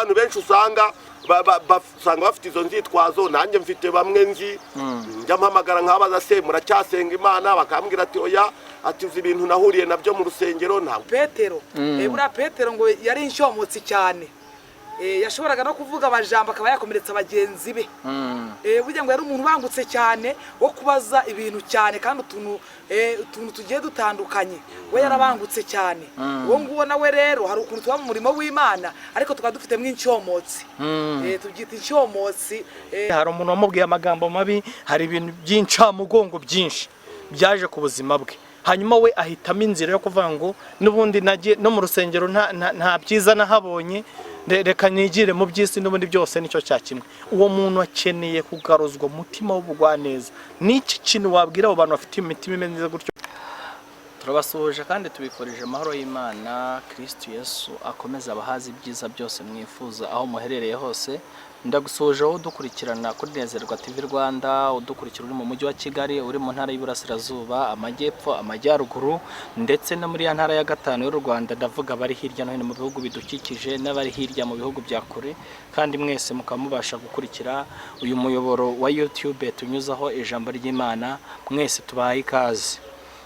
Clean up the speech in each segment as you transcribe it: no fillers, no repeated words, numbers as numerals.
abantu benshi usanga usanga bafite izo nzitwazo. Nanjye mfite bamwe nzi, njya mpamagara nkabaza: "Se muracyasenga Imana?" Bakambwira ati: "Oya," ati: "Uzi ibintu nahuriye nabyo mu rusengero, ntabwo." Petero, buriya Petero ngo yari inshomotsi cyane. Yashoboraga no kuvuga amajambo akaba yakomeretsa bagenzi be. Burya ngo yari umuntu ubangutse cyane wo kubaza ibintu cyane, kandi utuntu tugiye dutandukanye, we yarabangutse cyane. Uwo nguwo nawe rero, hari ukuntu tuba mu murimo w'Imana ariko tukaba dufitemo inshomotsi. Tubyita inshomotsi. Hari umuntu wamubwiye amagambo mabi, hari ibintu by'incamugongo byinshi byaje ku buzima bwe, hanyuma we ahitamo inzira yo kuvuga ngo n'ubundi nagiye no mu rusengero, nta byiza nahabonye, reka nigire mu by'isi, n'ubundi byose nicyo cya kimwe. Uwo muntu akeneye kugaruzwa umutima w'ubugwaneza. N'iki kintu wabwira abo bantu bafite imitima imeze gutyo? Turabasuhuje kandi tubifurije amahoro y'Imana. Kirisitu Yesu akomeze abahaze ibyiza byose mwifuza aho muherereye hose. Ndagusuhuje wowe udukurikirana kuri Nezerwa TV Rwanda, udukurikira uri mu mujyi wa Kigali, uri mu ntara y'Iburasirazuba, Amajyepfo, Amajyaruguru, ndetse no muri ya ntara ya gatanu y'u Rwanda. Ndavuga abari hirya no hino mu bihugu bidukikije n'abari hirya mu bihugu bya kure, kandi mwese mukaba mubasha gukurikira uyu muyoboro wa YouTube tunyuzaho ijambo ry'Imana. Mwese tubahaye ikaze.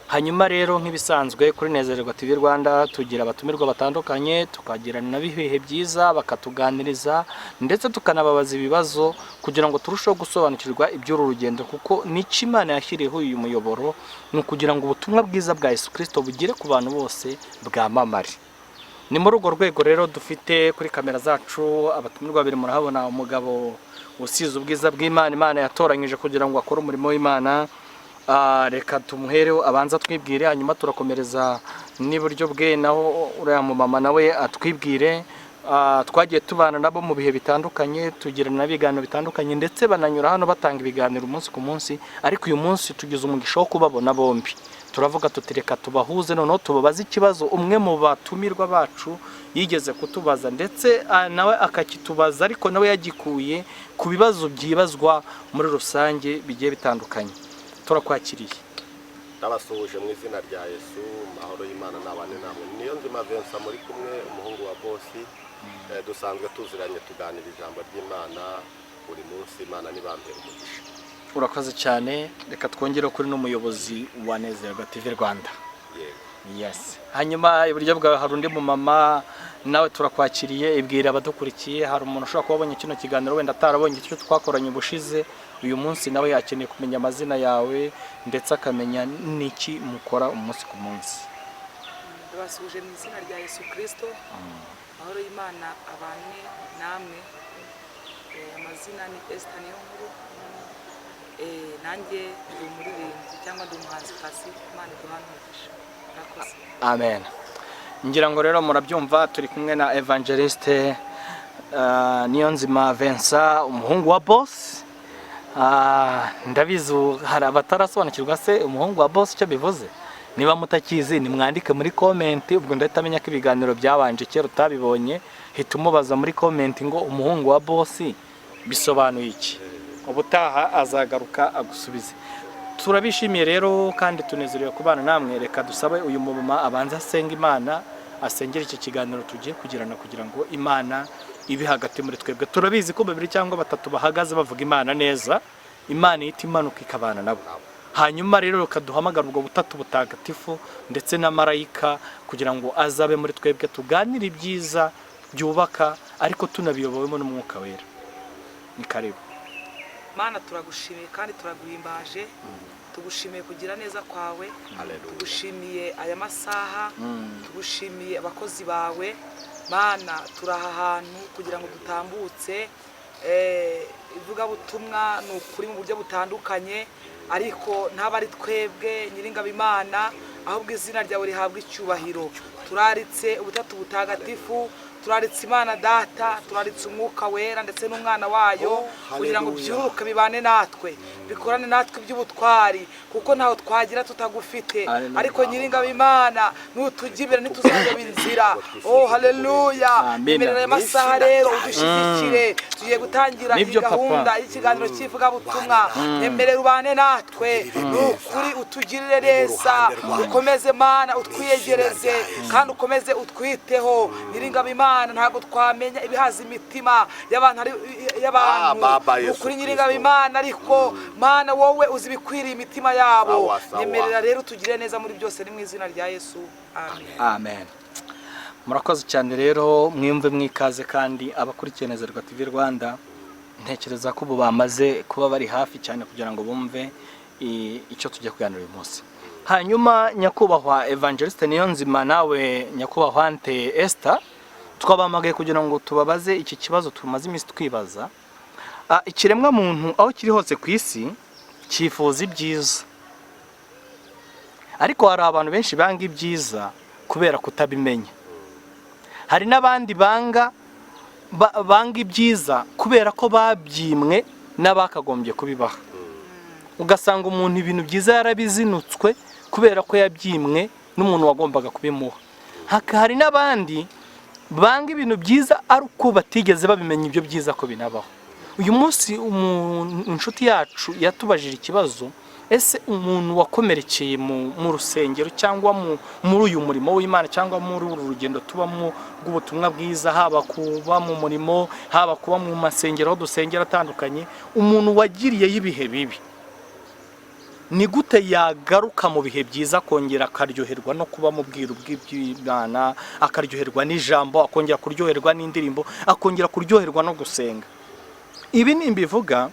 Hanyuma rero, nk'ibisanzwe kuri Nezerwa TV Rwanda tugira abatumirwa batandukanye, tukagirana nabo ibihe byiza, bakatuganiriza ndetse tukanababaza ibibazo kugira ngo turusheho gusobanukirwa iby'uru rugendo, kuko nicyo Imana yashyiriyeho uyu muyoboro, ni ukugira ngo ubutumwa bwiza bwa Yesu Kirisito bugere ku bantu bose, bwamamare. Ni muri urwo rwego rero dufite kuri kamera zacu abatumirwa babiri. Murahabona umugabo usize ubwiza bw'Imana, Imana yatoranyije kugira ngo akore umurimo w'Imana. Reka tumuhereho abanza atwibwire, hanyuma turakomereza n'iburyo bwe, naho uriya mumama nawe atwibwire. Twagiye tubana nabo mu bihe bitandukanye, tugirana ibiganiro bitandukanye, ndetse bananyura hano batanga ibiganiro umunsi ku munsi, ariko uyu munsi tugize umugisha wo kubabona bombi. Turavuga tuti: "Reka tubahuze, noneho tubabaze ikibazo umwe mu batumirwa bacu yigeze kutubaza, ndetse nawe akakitubaza, ariko nawe yagikuye ku bibazo byibazwa muri rusange bigiye bitandukanye." Turakwakiriye. Ndabasuhuje mu izina rya Yesu. Amahoro y'Imana n'abane namwe. Niyonzima Vincent muri kumwe, umuhungu wa bosi. Dusanzwe tuziranye, tuganira ijambo ry'Imana buri munsi. Imana nibampera umugisha. Urakoze cyane. Reka twongere kuri n'umuyobozi wa Nezerwa TV Rwanda. Yego. Yes. Hanyuma iburyo bwawe hari undi mumama, nawe turakwakiriye. Ibwira abadukurikiye. Hari umuntu ushobora kuba abonye kino kiganiro wenda atarabonye icyo twakoranye ubushize. Uyu munsi nawe yakeneye kumenya amazina yawe, ndetse akamenya n'iki mukora umunsi ku munsi. Ndabasuhuje mu izina rya Yesu Kirisito. Amahoro y'Imana abane namwe. Amazina ni Esita Niyonkuru. Nanjye ndi umuririmbyi cyangwa ndi umuhanzikazi. Imana iduhane umugisha, murakoze. Amen. Ngira ngo rero murabyumva, turi kumwe na Evangeliste Niyonzima Vincent, umuhungu wa boss. Ndabizi ubu hari abatarasobanukirwa se umuhungu wa boss icyo bivuze. Niba mutakizi, nimwandike muri comment, ubwo ndahita amenya ko ibiganiro byabanje kera utabibonye. Hita umubaza muri comment ngo: "Umuhungu wa boss bisobanuye iki?" Ubutaha azagaruka agusubize. Turabishimiye rero kandi tunezerewe kubana namwe. Reka dusabe uyu mumama abanza asenga Imana, asengera iki kiganiro tugiye kugirana, kugira ngo Imana ibe hagati muri twebwe. Turabizi ko babiri cyangwa batatu bahagaze bavuga Imana neza, Imana ihita imanuka ikabana nabo. Hanyuma rero reka duhamagara ubwo butatu butagatifu ndetse na marayika kugira ngo azabe muri twebwe, tuganire ibyiza byubaka, ariko tunabiyobowemo n'Umwuka Wera. Ni karibu. Mana, turagushimiye kandi turaguhimbaje. Tugushimiye kugira neza kwawe. Haleluya. Tugushimiye aya masaha, tugushimiye abakozi bawe. Mana, turi aha hantu kugira ngo dutambutse ivugabutumwa, ni ukuri, mu buryo butandukanye, ariko ntaba ari twebwe, Nyiringabo Imana, ahubwo izina ryawe rihabwa icyubahiro. Turaritse ubutatu butagatifu, turaritse Imana Data, turaritse Umwuka Wera ndetse n'umwana wayo, kugira ngo Haleluya. byuruke bibane natwe, bikorane natwe iby'ubutwari, kuko ntaho twagira tutagufite. Haleluya. Ariko Nyiringabo Imana, nutujya ntituzayoba inzira. Oh, haleluya. Amen. Emerera aya masaha rero, udushyigikire. Tugiye gutangira iyi Nibyo, papa. gahunda y'ikiganiro cy'ivugabutumwa. Nyemerera ubane natwe, ni ukuri utugirire neza, Uruhande rwacu. ukomeze Mana utwiyegereze Mu izina rya Yesu. kandi ukomeze utwiteho. Nyiringabo Imana, ntabwo twamenya ibihaza imitima y'abantu Ah, Baba ni Yesu ukuri Nyiringabo Kristo. Imana, ariko Mana wowe uzi ibikwiriye imitima yabo. Sawa, sawa. Nyemerera rero utugirire neza muri byose, ni mu izina rya Yesu, amen. Amen. Murakoze cyane rero, mwiyumve mwikaze kandi abakurikiye Nezerwa TV Rwanda, ntekereza ko ubu bamaze kuba bari hafi cyane kugira ngo bumve icyo tujya kuganira uyu munsi. Hanyuma nyakubahwa Evangeliste Niyonzima, nawe nyakubahwa Ante Esther, twabahamagaye kugira ngo tubabaze iki kibazo tumaze iminsi twibaza. Ikiremwa muntu aho kiri hose ku isi cyifuza ibyiza, ariko hari abantu benshi banga ibyiza kubera kutabimenya. Hari n'abandi banga banga ibyiza kubera ko babyimwe n'abakagombye kubibaha. Ugasanga umuntu ibintu byiza yarabizinutswe kubera ko yabyimwe n'umuntu wagombaga kubimuha. Hari n'abandi banga ibintu byiza ari uko batigeze babimenya ibyo byiza ko binabaho. Uyu munsi inshuti yacu yatubajije ikibazo: ese umuntu wakomerekeye mu rusengero cyangwa muri uyu murimo w'Imana cyangwa muri uru rugendo tubamo rw'ubutumwa bwiza, haba kuba mu murimo, haba kuba mu masengero aho dusengera atandukanye, umuntu wagiriyeyo ibihe bibi, ni gute yagaruka mu bihe byiza, akongera akaryoherwa no kuba mu bwiru bw'iby'Imana, akaryoherwa n'ijambo, akongera kuryoherwa n'indirimbo, akongera kuryoherwa no gusenga? Ibi nimbivuga,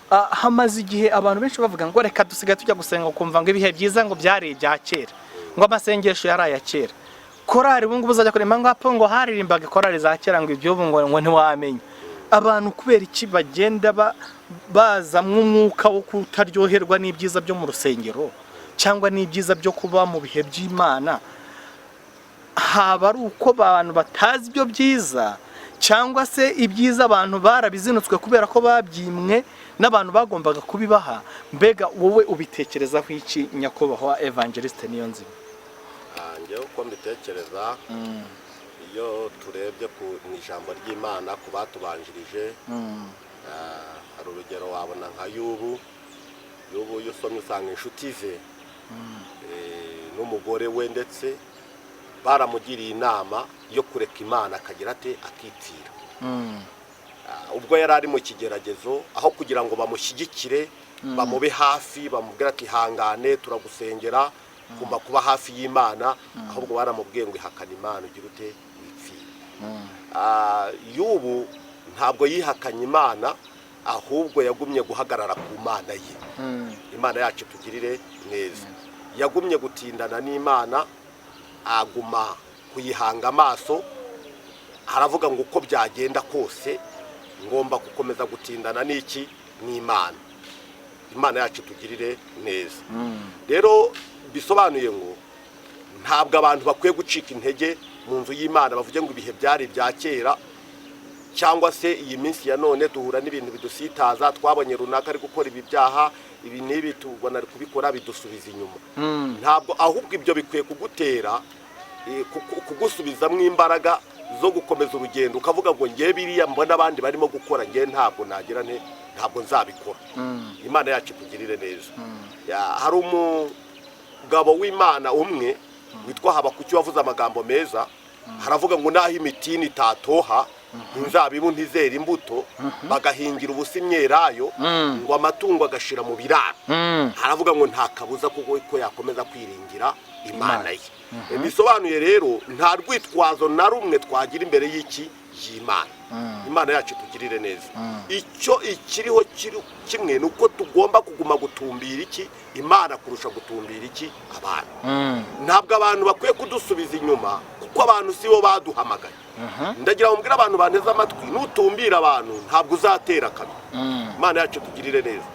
hamaze igihe abantu benshi bavuga ngo reka dusigaye tujya gusenga, ukumva ngo ibihe byiza ngo byari ibya kera, ngo amasengesho yari aya kera, korari ubu ngubu uzajya kuririmba ngo apfa ngo haririmbaga korari za kera, ngo iby'ubu ngo ntiwamenya. Abantu kubera iki bagenda bazamwo umwuka wo kutaryoherwa n'ibyiza byo mu rusengero cyangwa n'ibyiza byo kuba mu bihe by'Imana? Haba ari uko abantu batazi ibyo byiza, cyangwa se ibyiza abantu barabizinutswe kubera ko babyimwe n'abantu bagombaga kubibaha? Mbega wowe ubitekerezaho iki, nyakubahwa Evangeliste Niyonzima? Njyewe uko mbitekereza, iyo turebye mu ijambo ry'Imana ku batubanjirije, hari urugero wabona nka Yubu. Yubu iyo usomye usanga inshuti ze n'umugore we ndetse baramugiriye inama yo kureka Imana akagira ate, akipfira. Ubwo yari ari mu kigeragezo, aho kugira ngo bamushyigikire, bamube hafi, bamubwire ati hangane turagusengera, kumva kuba hafi y'Imana, ahubwo baramubwiye ngo ihakane Imana ugire ute, wipfire. Yubu ntabwo yihakanye Imana, ahubwo yagumye guhagarara ku Mana ye. Imana yacu tugirire neza. Yagumye gutindana n'Imana, aguma kuyihanga amaso, aravuga ngo uko byagenda kose ngomba gukomeza gutindana n'iki, n'Imana. Imana yacu tugirire neza. Rero bisobanuye ngo ntabwo abantu bakwiye gucika intege mu nzu y'Imana, bavuge ngo ibihe byari ibya kera, cyangwa se iyi minsi ya none duhura n'ibintu bidusitaza, twabonye runaka ari gukora ibi byaha, ibi n'ibi tubona ari kubikora, bidusubiza inyuma. Ntabwo, ahubwo ibyo bikwiye kugutera kugusubizamo imbaraga zo gukomeza urugendo, ukavuga ngo ngewe biriya mbona abandi barimo gukora, ngewe ntabwo nagira nte, ntabwo nzabikora. Imana yacu itugirire neza. Hari umugabo w'Imana umwe witwa Habakuki wavuze amagambo meza, haravuga ngo naho imitini itatoha, inzabibu ntizera imbuto, bagahingira ubusa imyelayo, ngo amatungo agashira mu biraro, haravuga ngo nta kabuza kuko ko yakomeza kwiringira Imana ye. Bisobanuye rero nta rwitwazo na rumwe twagira imbere y'iki, y'Imana. Imana yacu tugirire neza. Icyo ikiriho kiri kimwe ni uko tugomba kuguma gutumbira iki, Imana, kurusha gutumbira iki, abantu. Ntabwo abantu bakwiye kudusubiza inyuma, kuko abantu si bo baduhamagaye. Ndagira ngo mbwire abantu banteze amatwi, nutumbira abantu ntabwo uzatera kabiri. Imana yacu tugirire neza.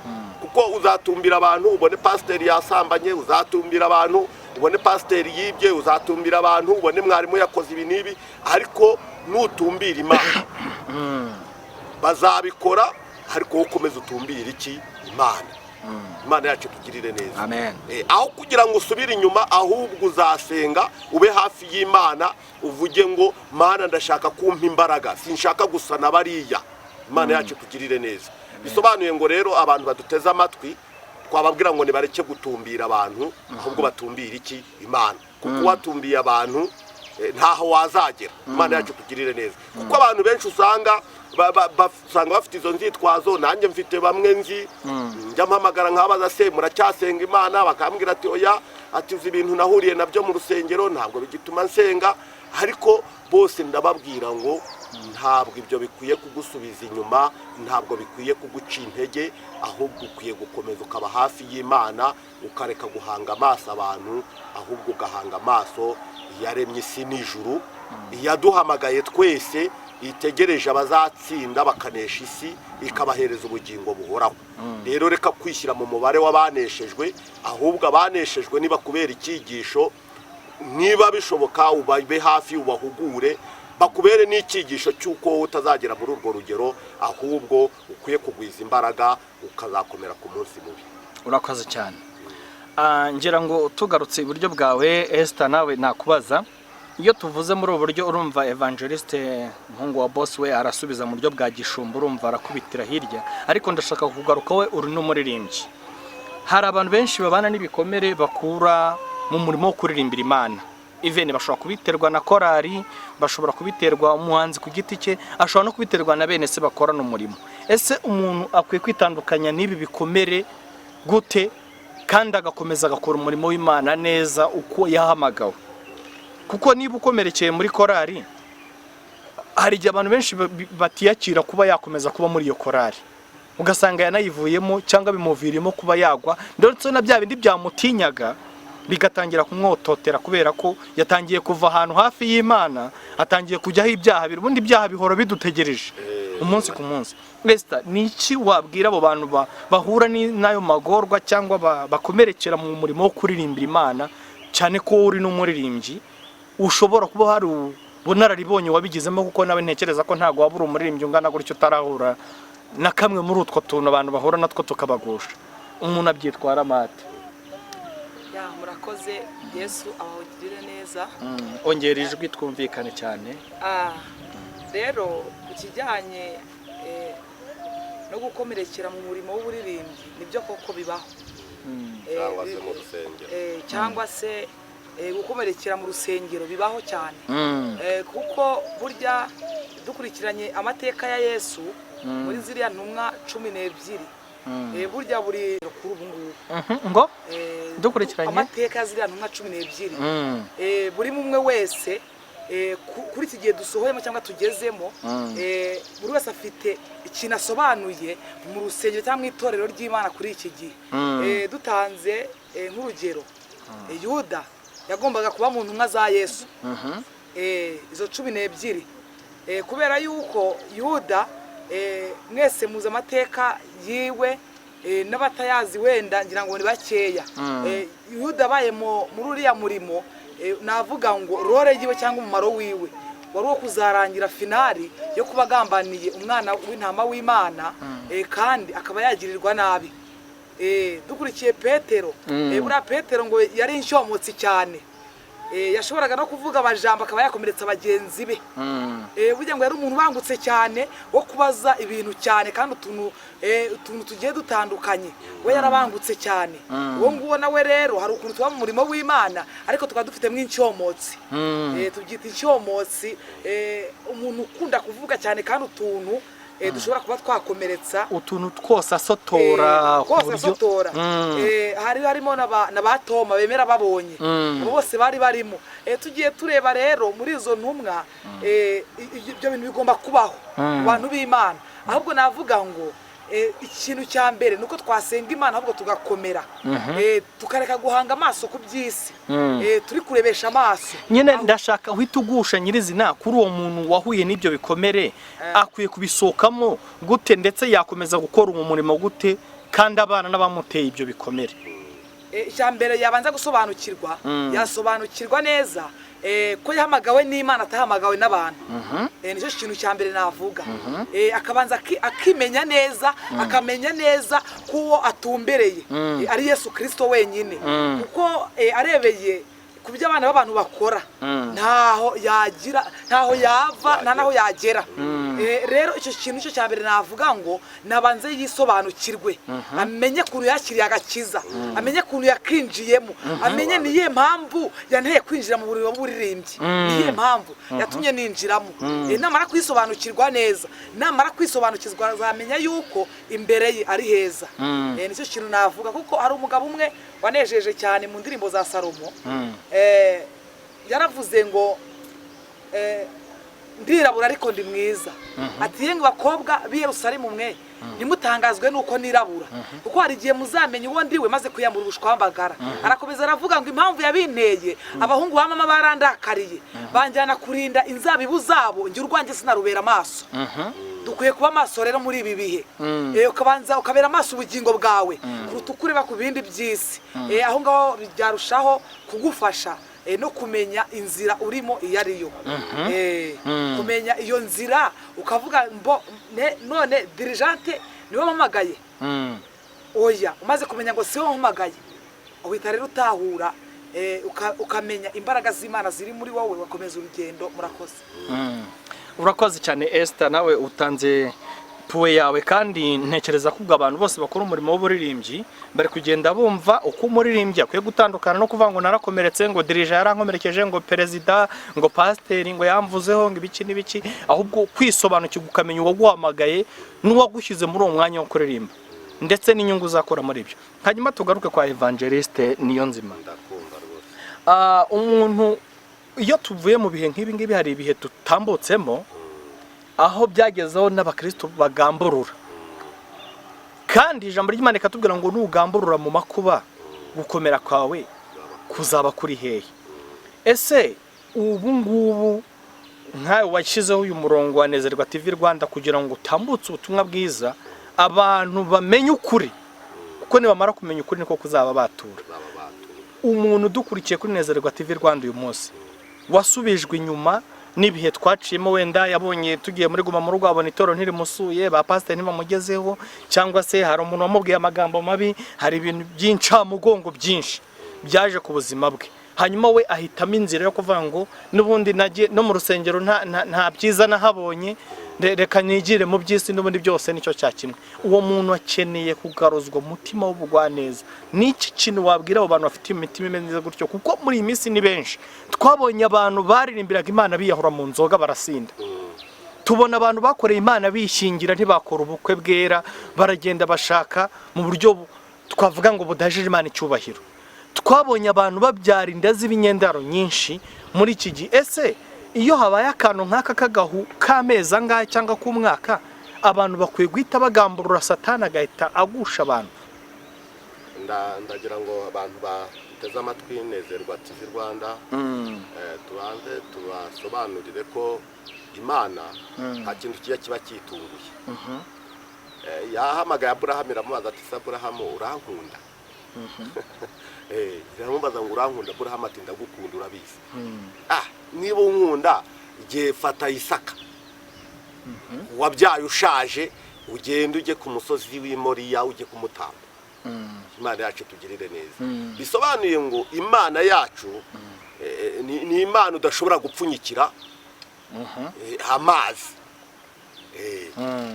Kuko uzatumbira abantu ubone pasiteri yasambanye, uzatumbira abantu ubone pasiteri yibye, uzatumbira abantu ubone mwarimu yakoze ibi n'ibi, ariko nutumbira Imana bazabikora, ariko wowe ukomeze utumbire iki, Imana. Imana yacu tugirire neza. Amen. Aho kugira ngo usubire inyuma, ahubwo uzasenga ube hafi y'Imana, uvuge ngo Mana ndashaka kumpa imbaraga, sinshaka gusa na bariya. Imana yacu ikugirire neza. Bisobanuye ngo rero abantu baduteze amatwi, twababwira ngo nibareke gutumbira abantu, ahubwo batumbire iki? Imana. Kuko watumbiye abantu ntaho wazagera. Imana yacu ikugirire neza, kuko abantu benshi usanga usanga bafite izo nzitwazo. Nanjye mfite bamwe nzi, njya mpamagara nkabaza: "Se muracyasenga Imana?" Bakambwira ati: "Oya," ati: "Uzi ibintu nahuriye nabyo mu rusengero, ntabwo bigituma nsenga." Ariko bose ndababwira ngo ntabwo ibyo bikwiye kugusubiza inyuma, ntabwo bikwiye kuguca intege, ahubwo ukwiye gukomeza ukaba hafi y'Imana, ukareka guhanga amaso abantu, ahubwo ugahanga amaso iyaremye isi n'ijuru, iyaduhamagaye twese, itegereje abazatsinda bakanesha isi, ikabahereza ubugingo buhoraho. Rero reka kwishyira mu mubare w'abaneshejwe, ahubwo abaneshejwe niba kubera icyigisho, niba bishoboka ubabe hafi, ubahugure, bakubere n'icyigisho cy'uko wowe utazagera muri urwo rugero, ahubwo ukwiye kugwiza imbaraga ukazakomera ku munsi mubi. Urakoze cyane. Ngira ngo tugarutse iburyo bwawe, Esther, nawe nakubaza. Iyo tuvuze muri ubu buryo, urumva evangeliste umuhungu wa boss we arasubiza mu buryo bwa gishumba, urumva arakubitira hirya, ariko ndashaka kugaruka we uri n'umuririmbyi. Hari abantu benshi babana n'ibikomere bakura mu murimo wo kuririmbira Imana. Even bashobora kubiterwa na korali, bashobora kubiterwa umuhanzi ku giti cye, ashobora no kubiterwa na bene se bakorana umurimo. Ese umuntu akwiye kwitandukanya n'ibi bikomere gute, kandi agakomeza agakora umurimo w'Imana neza uko yahamagawe? Kuko niba ukomerekeye muri korali, hari igihe abantu benshi batiyakira kuba yakomeza kuba muri iyo korali, ugasanga yanayivuyemo cyangwa bimuvirimo kuba yagwa, ndetse na bya bindi byamutinyaga bigatangira kumwototera, kubera ko yatangiye kuva ahantu hafi y'Imana, atangiye kujyaho ibyaha biri. Ubundi ibyaha bihora bidutegereje umunsi ku munsi. Esther, ni iki wabwira abo bantu bahura n'ayo magorwa cyangwa bakomerekera mu murimo wo kuririmbira Imana, cyane ko wowe uri n'umuririmbyi, ushobora kuba hari ubunararibonye wabigizemo? Kuko nawe ntekereza ko ntabwo waba uri umuririmbyi ungana gutyo utarahura na kamwe muri utwo tuntu abantu bahura natwo tukabagusha. Umuntu abyitwara amate? Ya, murakoze. Yesu abahugirire neza. Ongera ijwi twumvikane cyane. Rero ku kijyanye no gukomerekera mu murimo w'uburirimbyi, nibyo koko bibaho. Cyangwa se mu rusengero. Cyangwa se gukomerekera mu rusengero bibaho cyane. Kuko burya dukurikiranye amateka ya Yesu muri ziriya ntumwa 12, burya buri kuri ubu ngubu Ngo dukurikiranye? Amateka ya ziriya ntumwa 12, buri umwe wese, kuri iki gihe dusohoyemo cyangwa tugezemo, buri wese afite ikintu asobanuye mu rusengero cyangwa mu itorero ry'Imana kuri iki gihe. Dutanze nk'urugero, Yuda yagombaga kuba mu ntumwa za Yesu, izo 12. Kubera yuko Yuda, mwese muzi amateka yiwe, n'abatayazi wenda ngira ngo ni bakeya. Yuda abaye muri uriya murimo, navuga ngo role yiwe cyangwa umumaro wiwe wari uwo kuzarangira finale yo kuba agambaniye umwana w'intama w'Imana, kandi akaba yagirirwa nabi. Dukurikiye Petero, buriya Petero ngo yari inshomotsi cyane. Yashoboraga no kuvuga amajambo akaba yakomeretsa bagenzi be. Burya ngo yari umuntu ubangutse cyane wo kubaza ibintu cyane, kandi utuntu tugiye dutandukanye, we yarabangutse cyane. Uwo nguwo nawe rero hari ukuntu tuba mu murimo w'Imana ariko tukaba dufitemo inshomotsi. Tubyita inshomotsi, umuntu ukunda kuvuga cyane kandi utuntu dushobora kuba twakomeretsa. Utuntu twose asotora ku Kose buryo asotora. Hari harimo na ba Toma bemera babonye. Abo bose bari barimo. Tugiye tureba rero muri izo ntumwa, ibyo bintu bigomba kubaho mu bantu b'Imana. Ahubwo navuga ngo ikintu cya mbere ni uko twasenga Imana, ahubwo tugakomera, tukareka guhanga amaso ku by'isi, turi kurebesha amaso. Nyine ndashaka uhita ugusha nyirizina kuri uwo muntu wahuye n'ibyo bikomere. Akwiye kubisohokamo gute, ndetse yakomeza gukora uwo murimo gute kandi abana n'abamuteye ibyo bikomere? Icya mbere yabanza gusobanukirwa, yasobanukirwa neza ko yahamagawe n'Imana, atahamagawe n'abantu. Nicyo kintu cya mbere navuga. Akabanza akimenya neza, akamenya neza ko uwo atumbereye ari Yesu Kirisito wenyine, kuko arebeye ku byo abana b'abantu bakora, ntaho yagira, ntaho yava, nta naho yagera. Rero icyo kintu cyo cya mbere navuga ngo nabanze yisobanukirwe, amenye ukuntu yakiriye agakiza, amenye ukuntu yakinjiyemo, amenye niyihe mpamvu yanteye kwinjira mu buriro bw'uburirimbyi, niyihe mpamvu yatumye ninjiramo. Namara kwisobanukirwa neza, namara kwisobanukirwa azamenya yuko imbere ye ari heza. Nicyo kintu navuga, kuko hari umugabo umwe wanejeje cyane mu ndirimbo za Salomo. Yaravuze ngo ndirabura ariko ndi mwiza, ati yemwe bakobwa b'i Yerusalemu mwe, ntimutangazwe nuko nirabura, kuko hari igihe muzamenya uwo ndiwe maze kwiyambura ubushwambagara. Arakomeza aravuga ngo impamvu yabinteye, abahungu ba mama barandakariye, banjyana kurinda inzabibu zabo, njye urwanjye sinarubera amaso. Dukwiye kuba amaso rero muri ibi bihe. Ukabanza ukabera amaso ubugingo bwawe kuruta uko ureba ku bindi by'isi. Aho ngaho byarushaho kugufasha no kumenya inzira urimo iyo ariyo. Kumenya iyo nzira ukavuga mbo none dirigeant niwe wampamagaye? Oya, umaze kumenya ngo siwe wampamagaye, uhita rero utahura, ukamenya imbaraga z'Imana ziri muri wowe, ugakomeza urugendo. Murakoze. Urakoze cyane Esther, nawe utanze point yawe, kandi ntekereza ko ubwo abantu bose bakora umurimo w'uburirimbyi bari kugenda bumva uko umuririmbyi akwiye gutandukana no kuvuga ngo narakomeretse, ngo dirigeant yarankomerekeje, ngo perezida, ngo pasiteri, ngo yamvuzeho, ngo ibiki n'ibiki, ahubwo kwisobanukirwa ukamenya uwaguhamagaye n'uwagushyize muri uwo mwanya wo kuririmba ndetse n'inyungu uzakura muri ibyo. Hanyuma tugaruke kwa Evangeliste Niyonzima. Ndakumva rwose. Umuntu iyo tuvuye mu bihe nk'ibi ngibi, hari ibihe tutambutsemo aho byagezeho n'abakristo bagamburura, kandi ijambo ry'Imana rikatubwira ngo nugamburura mu makuba, gukomera kwawe kuzaba kuri hehe? Ese ubu ngubu nkawe washyizeho uyu murongo wa Nezerwa TV Rwanda kugira ngo utambutse ubutumwa bwiza, abantu bamenye ukuri, kuko nibamara kumenya ukuri niko kuzaba batura. Baba batura. Umuntu udukurikiye kuri Nezerwa TV Rwanda uyu munsi wasubijwe inyuma n'ibihe twaciyemo, wenda yabonye tugiye muri guma mu rugo, abona itorero ntirimusuye, ba pasiteri ntibamugezeho, cyangwa se hari umuntu wamubwiye amagambo mabi, hari ibintu by'incamugongo byinshi byaje ku buzima bwe, hanyuma we ahitamo inzira yo kuvuga ngo n'ubundi nagiye no mu rusengero nta byiza nahabonye, reka nigire mu by'isi, n'ubundi byose nicyo cya kimwe. Uwo muntu akeneye kugaruzwa umutima w'ubugwaneza. N'iki kintu wabwira abo bantu bafite imitima imeze gutyo? Kuko muri iyi minsi ni benshi. Twabonye abantu baririmbiraga Imana biyahura mu nzoga barasinda, tubona abantu bakoreye Imana bishingira ntibakora ubukwe bwera, baragenda bashaka mu buryo twavuga ngo budahesheje Imana icyubahiro. Twabonye abantu babyara inda z'ibinyendaro nyinshi muri iki gihe. Ese iyo habaye akantu nk'aka k'agahu k'amezi angahe cyangwa k'umwaka, abantu bakwiye guhita bagamburura, Satani agahita agusha abantu? Ndagira ngo abantu bateze amatwi Nezerwa TV Rwanda, tubanze tubasobanurire ko Imana nta kintu kijya kiba cyitunguye. Yahamagaye Aburahamu iramubaza ati: "Se Aburahamu, urankunda?" Iramubaza ngo: "Urankunda?" Aburahamu ati: "Ndagukunda, urabizi." "Ah, niba unkunda, igihe fata Isaka wabyaye ushaje, ugende ujye ku musozi w'i Moriya ujye kumutamba." Imana yacu tugirire neza. Bisobanuye ngo Imana yacu ni Imana udashobora gupfunyikira amazi.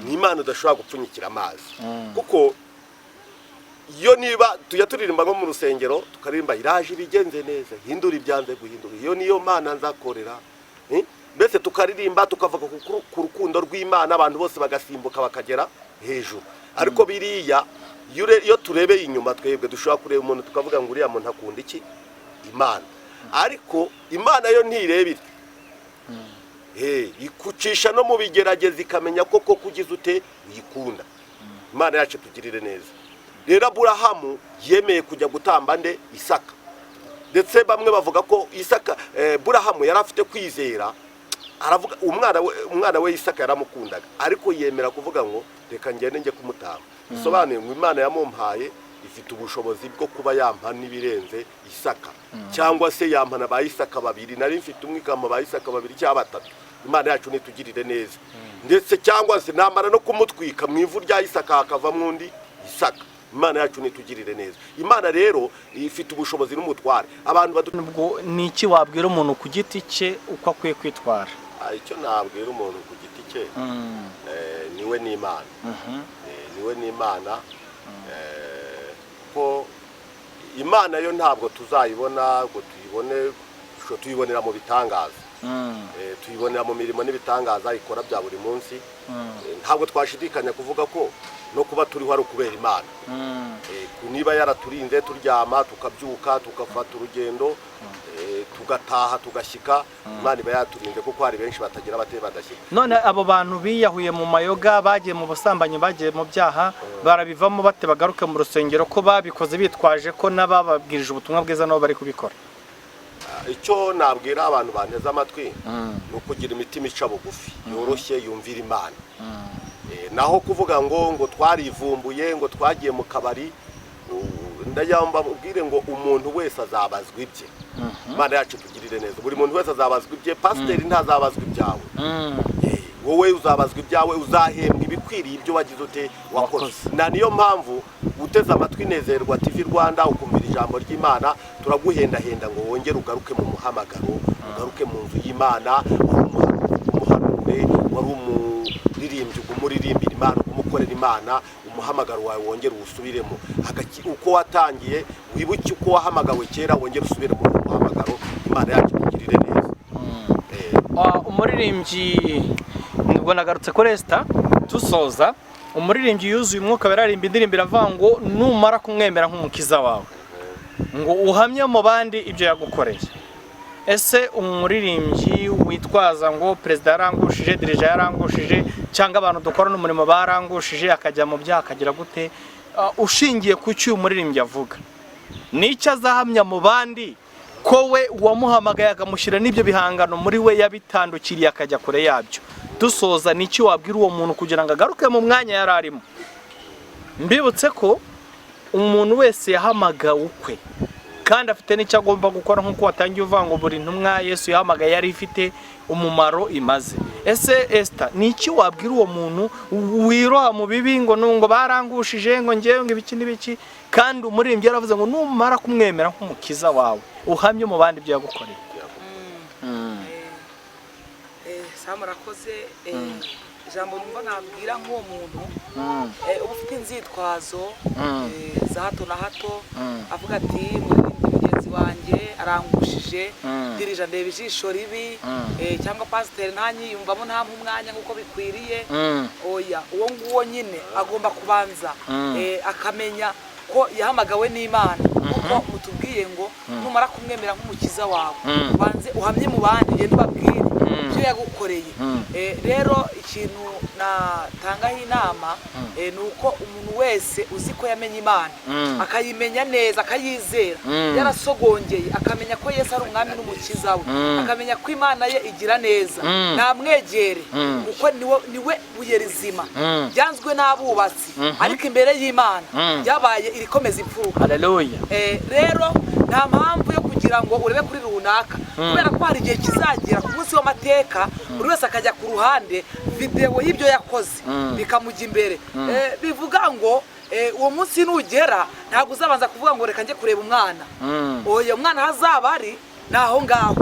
Ni Imana udashobora gupfunyikira amazi, kuko iyo niba tujya turirimba nko mu rusengero tukaririmba: "Iraje ibigenze neza, hindura ibyanze guhinduka, iyo niyo Mana nzakorera." Mbese tukaririmba tukavuga ku rukundo rw'Imana, abantu bose bagasimbuka bakagera hejuru. Ariko biriya iyo turebeye inyuma, twebwe dushobora kureba umuntu tukavuga ngo uriya muntu akunda iki Imana, ariko Imana yo ntireba ityo. Ikucisha no mu bigerageza ikamenya ko koko ugize ute uyikunda. Imana yacu tugirire neza. Rero Aburahamu yemeye kujya gutamba nde? Isaka. Ndetse bamwe bavuga ko Isaka, Burahamu yari afite kwizera, aravuga umwana we Isaka yaramukundaga, ariko yemera kuvuga ngo reka ngende njye kumutamba. Bisobanuye ngo Imana yamumpaye ifite ubushobozi bwo kuba yampa n'ibirenze Isaka, cyangwa se yampa na ba Isaka babiri. Nari mfite umwe, ikampa ba Isaka babiri cyangwa batatu. Imana yacu nitugirire neza. Ndetse cyangwa se namara no kumutwika mu ivu rya Isaka hakavamo undi Isaka. Imana yacu nitugirire neza. Imana rero ifite ubushobozi n'umutware. Abantu badu Ubwo ni iki wabwira umuntu ku giti cye uko akwiye kwitwara? Icyo nabwira umuntu ku giti cye, niwe n'Imana. Niwe n'Imana, ko Imana yo ntabwo tuzayibona ngo tuyibone, tuyibonera mu bitangaza. Tuyibonera mu mirimo n'ibitangaza ikora bya buri munsi. Ntabwo twashidikanya kuvuga ko no kuba turiho ari ukubera Imana. Niba yaraturinze turyama, tukabyuka, tugafata urugendo, tugataha, tugashyika, Imana iba yaturinze, kuko hari benshi batagira abate badashyika. None abo bantu biyahuye mu mayoga, bagiye mu busambanyi, bagiye mu byaha, barabivamo bate bagaruke mu rusengero, ko babikoze bitwaje ko n'abababwirije ubutumwa bwiza nabo bari kubikora? Icyo nabwira abantu banteze amatwi ni ukugira imitima ica bugufi, yoroshye, yumvira Imana. Naho kuvuga ngo twarivumbuye, ngo twagiye mu kabari, ndagira ngo mbabwire ngo umuntu wese azabazwa ibye. Imana yacu tugirire neza. Buri muntu wese azabazwa ibye. Pasiteri ntazabazwa ibyawe. Wowe uzabazwa ibyawe, uzahembwa ibikwiriye ibyo wagize ute, wakoze. Wakoze. Na niyo mpamvu uteze amatwi Nezerwa TV Rwanda, ukumvira ijambo ry'Imana, turaguhendahenda ngo wongere ugaruke mu muhamagaro, ugaruke mu nzu y'Imana. Wari umuhanuzi, umuhanure; wari umuririmbyi, umuririmbira Imana, umukorera Imana. Umuhamagaro wawe wongere uwusubiremo. Uko watangiye, wibuke uko wahamagawe kera, wongere usubire muri uwo muhamagaro. Imana yacu ikugirire neza. Umuririmbyi, ubwo nagarutse kuri Esther dusoza, umuririmbyi yuzuye umwuka, bararimba indirimbo iravuga ngo numara kumwemera nk'umukiza wawe, ngo uhamye mu bandi ibyo yagukoreye. Ese umuririmbyi witwaza ngo perezida yarangushije, dirija yarangushije, cyangwa abantu dukorana umurimo barangushije, akajya mu byaha, akagira gute? Ushingiye ku cyo uyu muririmbyi avuga, nicyo azahamya mu bandi ko we uwamuhamagaye akamushyira n'ibyo bihangano muri we yabitandukiriye akajya kure yabyo? Dusoza, nicyo wabwira uwo muntu kugira ngo agaruke mu mwanya yari arimo? Mbibutse ko umuntu wese yahamagawe ukwe kandi afite n'icyo agomba gukora, nk'uko watangiye uvuga ngo buri ntumwa Yesu yahamagaye yari ifite umumaro imaze. Ese Esther, ni iki wabwira uwo muntu wiroha mu bibi, ngo ngo barangushije, ngo ngewe, ngo ibiki n'ibiki, kandi umuririmbyi yaravuze ngo numara kumwemera nk'umukiza wawe uhamye mu bandi ibyo yagukoreye? Sawa, murakoze. Ijambo numva nabwira nk'uwo muntu uba ufite inzitwazo za hato na hato, avuga ati muririmbyi mugenzi wanjye arangushije, dirija ndeba ijisho ribi, cyangwa pasiteri ntanyiyumvamo, ntampa umwanya nk'uko bikwiriye, oya, uwo nguwo nyine agomba kubanza akamenya ko yahamagawe n'Imana, kuko mutubwiye ngo numara kumwemera nk'umukiza wawe, ubanze uhamye mu bandi, ugende ubabwire ibyo yagukoreye. Rero ikintu natangaho inama ni uko umuntu wese uzi ko yamenye Imana, akayimenya neza, akayizera, yarasogongeye, akamenya ko Yesu ari umwami n'umukiza we, akamenya ko Imana ye igira neza, namwegere, kuko niwe buye rizima ryanzwe n'abubatsi, ariko imbere y'Imana ryabaye irikomeza imfuruka. Haleluya. Rero nta mpamvu yo kugira ngo urebe kuri runaka, kubera ko hari igihe kizagera ku munsi w'amateka, buri wese akajya ku ruhande, videwo y'ibyo yakoze bikamujya imbere. Bivuga ngo uwo munsi nugera ntabwo uzabanza kuvuga ngo reka njye kureba umwana. Oya, umwana aho azaba ari ni aho ngaho,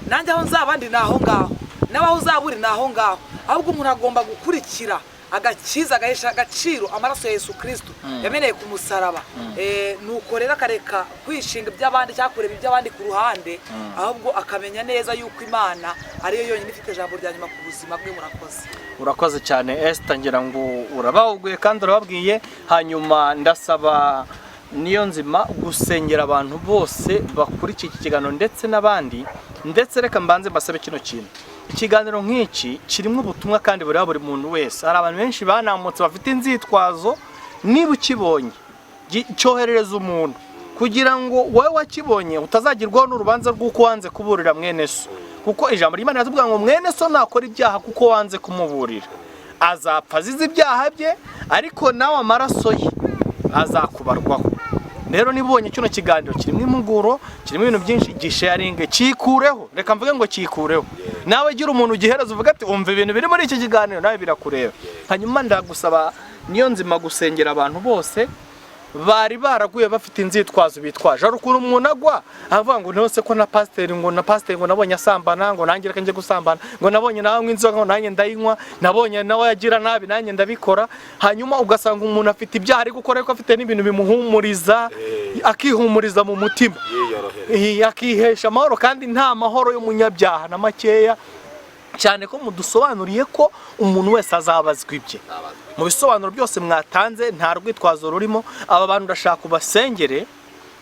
nanjye aho nzaba ndi ni aho ngaho, nawe aho uzaba uri ni aho ngaho. Ahubwo umuntu agomba gukurikira agakiza, agahesha agaciro amaraso ya Yesu Kristo yameneye ku musaraba. Nuko rero akareka kwishinga iby'abandi cyangwa kureba iby'abandi ku ruhande, ahubwo akamenya neza yuko Imana ariyo yonyine ifite ijambo rya nyuma ku buzima bwe. Murakoze. Urakoze cyane Esther, ngira ngo urabahuguye kandi urababwiye. Hanyuma ndasaba Niyo Nzima gusengera abantu bose bakurikiye iki kiganiro ndetse n'abandi. Ndetse reka mbanze mbasabe kino kintu: ikiganiro nk'iki kirimo ubutumwa kandi bureba buri muntu wese. Hari abantu benshi banamutse bafite inzitwazo. Niba ukibonye, cyoherereza umuntu kugira ngo wowe wakibonye utazagirwaho n'urubanza rw'uko wanze kuburira mwene so, kuko ijambo ry'Imana riratubwira ngo mwene so nakora ibyaha kuko wanze kumuburira, azapfa azize ibyaha bye, ariko nawe amaraso ye azakubarwaho. Rero niba ubonye kino kiganiro kirimo impuguro, kirimo ibintu byinshi, gisharinge, cyikureho, reka mvuge ngo cyikureho. Nawe gira umuntu ugihereza, uvuga ati umva ibintu biri muri iki kiganiro, nawe birakureba. Hanyuma ndagusaba Niyo Nzima gusengera abantu bose. Bari baraguye bafite inzitwazo bitwaje. Hari ukuntu umuntu agwa avuga ngo ntose ko na pasiteri, ngo na pasiteri, ngo nabonye asambana, ngo nanjye reka njye gusambana, ngo nabonye nawe anywa inzoga, ngo nanjye ndayinywa, nabonye nawe agira nabi, nanjye ndabikora. Hanyuma ugasanga umuntu afite ibyaha ari gukora, ariko afite n'ibintu bimuhumuriza, akihumuriza mu mutima, Yiyorohereza. Akihesha amahoro, kandi nta mahoro y'umunyabyaha na makeya, cyane ko mudusobanuriye ko umuntu wese azabazwa ibye. Ntabazwa. Mu bisobanuro byose mwatanze nta rwitwazo rurimo. Aba bantu ndashaka ubasengere,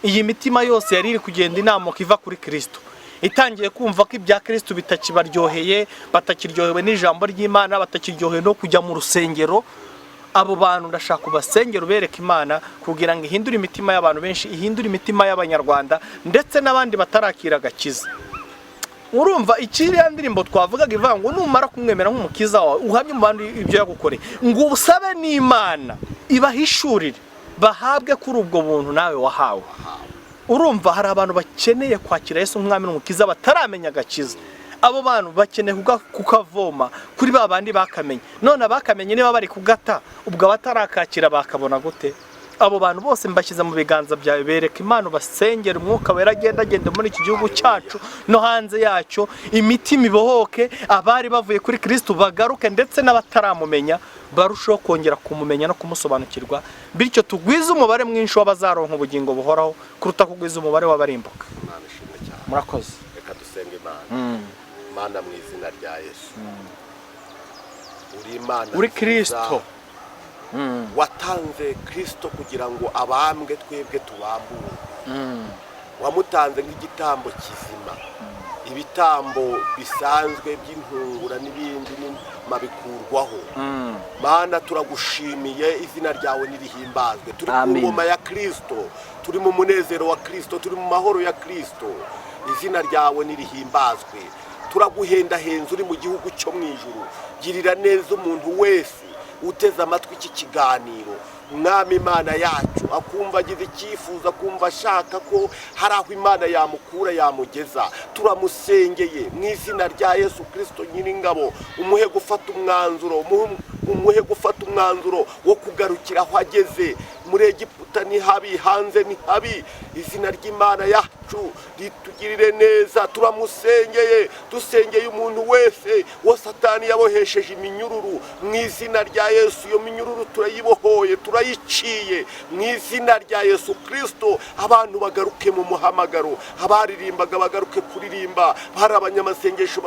iyi mitima yose yari iri kugenda inamuka iva kuri Kristo, itangiye kumva ko ibya Kristo bitakibaryoheye, batakiryohewe n'ijambo ry'Imana, batakiryohewe no kujya mu rusengero. Abo bantu ndashaka ubasengera, ubereke Imana kugira ngo ihindure imitima y'abantu benshi, ihindure imitima y'Abanyarwanda ndetse n'abandi batarakira agakiza. Urumva ikiriya ndirimbo twavugaga ivuga ngo numara kumwemera nk'umukiza wawe, uhamye mu bandi ibyo yagukoreye, ngo usabe n'Imana ibahishurire bahabwe kuri ubwo buntu nawe wahawe. Urumva hari abantu bakeneye kwakira Yesu nk'umwami n'umukiza bataramenya agakiza. Abo bantu bakeneye kukavoma kuri ba bandi bakamenye. None abakamenye niba bari kugata, ubwo abatarakakira bakabona gute? Abo bantu bose mbashyize mu biganza byawe, bereka Imana, ubasengera, Umwuka Wera agenda agenda muri iki gihugu cyacu no hanze yacyo, imitima ibohoke, abari bavuye kuri Kristo bagaruke, ndetse n'abataramumenya barusheho kongera kumumenya no kumusobanukirwa, bityo tugwize umubare mwinshi w'abazaronka ubugingo buhoraho kuruta kugwiza umubare w'abarimbuka. Imana ishimwe cyane. Murakoze. Reka dusenge Imana. Mana, mu izina rya Yesu, uri Imana Uri nziza. Kristo. Watanze Kristo kugira ngo abambwe, twebwe tubamburwe. Wamutanze nk'igitambo kizima. Ibitambo bisanzwe by'intungura n'ibindi bikurwaho. Mana, turagushimiye, izina ryawe nirihimbazwe. Turi ku Amen. ngoma ya Kristo, turi mu munezero wa Kristo, turi mu mahoro ya Kristo. Izina ryawe nirihimbazwe. Turaguhendahenza uri mu gihugu cyo mu ijuru. Girira neza umuntu wese uteze amatwi iki kiganiro, Mwami Imana yacu, akumva agize icyifuzo, akumva ashaka ko hari aho Imana yamukura, yamugeza. Turamusengeye mu izina rya Yesu Kirisito Nyiringabo. Umuhe gufata umwanzuro, umuhe gufata umwanzuro wo kugarukira aho ageze. Muri Egiputa ni habi, hanze ni habi. Izina ry'Imana yacu ritugirire neza. Turamusengeye, dusengeye umuntu wese wo Satani yabohesheje iminyururu. Mu izina rya Yesu, iyo minyururu turayibohoye, turayiciye mu izina rya Yesu Kirisito. Abantu bagaruke mu muhamagaro, abaririmbaga bagaruke kuririmba, bari abanyamasengesho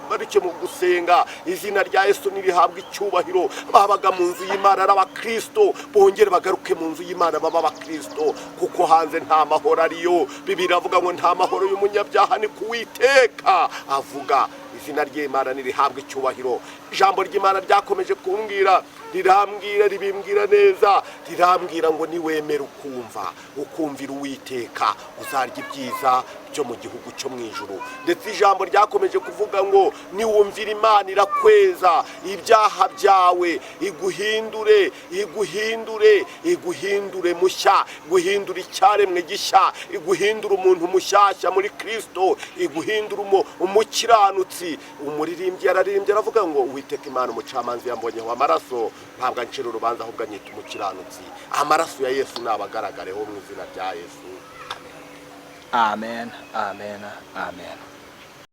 baruke mu gusenga. Izina rya Yesu nirihabwa icyubahiro. Babaga mu nzu y'Imana ari abakristo, bongere bagaruke mu nzu y'Imana baba abakristo, kuko hanze nta mahoro ariyo. Bibiri avuga ngo nta mahoro y'umunyabyaha, ni kuwiteka avuga. Izina ry'Imana nirihabwa icyubahiro. Ijambo ry'Imana ryakomeje kumbwira, rirambwira, ribimbwira neza, rirambwira ngo niwemera ukumva, ukumvira Uwiteka, uzarya ibyiza byo mu gihugu cyo mu ijuru. Ndetse ijambo ryakomeje kuvuga ngo niwumvira Imana irakweza ibyaha byawe, iguhindure, iguhindure, iguhindure mushya, iguhindure icyaremwe gishya, iguhindure umuntu mushyashya muri Kristo, iguhindure umukiranutsi. Umuririmbyi yararirimbye aravuga ngo Uwiteka Imana umucamanza yambonyeho amaraso, ntabwo ancira urubanza, ahubwo anyita umukiranutsi. Amaraso ya Yesu nabagaragareho mu izina rya Yesu. Amen, amen, amen.